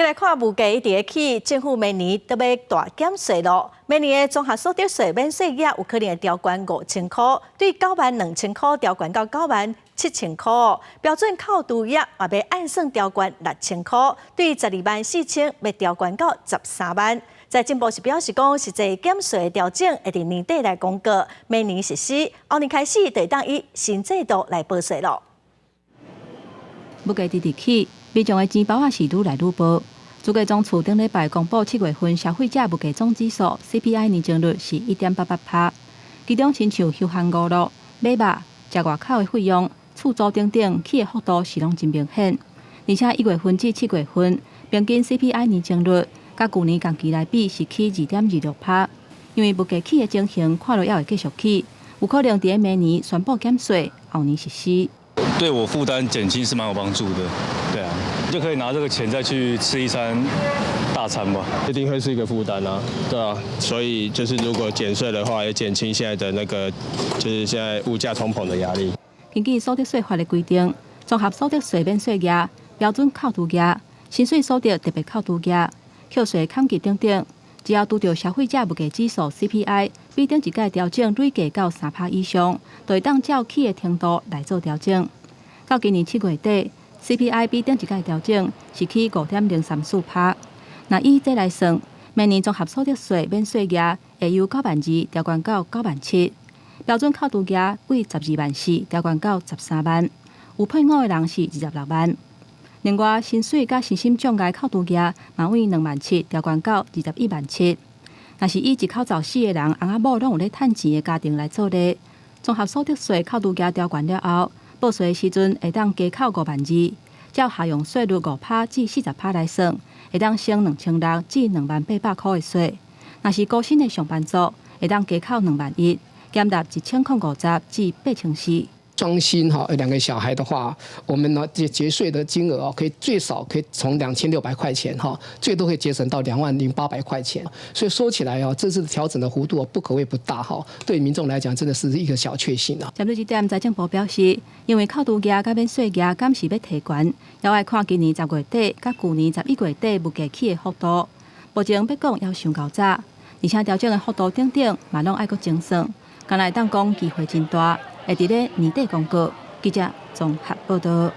來看物價一直起，政府明年都欲大減稅囉。明年的綜合所得稅免稅額有可能會調懸5000箍，對92,000箍調懸到97,000箍。標準扣除額也欲按算調懸6000箍，對124,000欲調懸到13萬。財政部是表示講，實際減稅調整會佇年底來公告，明年實施，後年開始就會當以新制度來報稅囉。物價直直起，民眾的錢包仔是愈來愈薄。主計總處頂禮拜公布7月份消費者物價總指數 CPI 年增率是1.88%，其中親像休閒娛樂、買肉、食外口的費用、厝租等等，起的幅度是攏真明顯。而且1月份至7月份平均 CPI 年增率，佮舊年同期來比是起2.26%。因為物價起的情形看落猶會繼續起，有可能佇明年宣布減稅，後年實施。對我負擔減輕是蠻有幫助的，對啊，就可以拿這個錢再去吃一餐大餐吧。一定會是一個負擔啊，對啊，所以就是如果減稅的話，也減輕現在的那個，就是現在物價通膨的壓力。根據所得稅法的規定，綜合所得稅免稅額、標準扣除額、薪水所得特別扣除額、扣稅勘計等等，只要拄著消費者物價指數 CPI 比頂一屆調整累計到3%以上，就會當照起的程度來做調整。到今年7月底，CPI 比頂一屆調整是起5.034%。若以這來算，明年綜合所得稅免稅額會由9萬2調懸到9萬7，標準扣除額為12萬4調懸到13萬，有配偶的人是26萬。另外，薪水佮身心障礙扣除額嘛為2萬7調懸到21萬7。若是以一口罩四个人，翁仔某攏有咧趁錢的家庭來做例，綜合所得稅扣除額調懸了後，報稅時陣會當加扣5萬2，照效用稅率5%至40%來算，會當省2600至20,800箍的稅。若是高薪的上班族，會當加扣2萬1，減納1050至8400。雙薪哈，兩個小孩的話，我們呢節節稅的金額哦，可以最少可以從2600塊錢哈，最多可以節省到20,800塊錢。所以說起來哦，這次調整的幅度不可謂不大哈，對民眾來講真的是一個小確幸啊。針對這點，財政部表示，因為扣除額佮免稅額敢是欲提懸，猶愛看今年10月底佮舊年11月底物價起的幅度。目前欲講猶傷夠早，而且調整的幅度等等嘛攏愛閣精算，敢若會當講機會真大。會佇咧年底公告。記者綜合報道。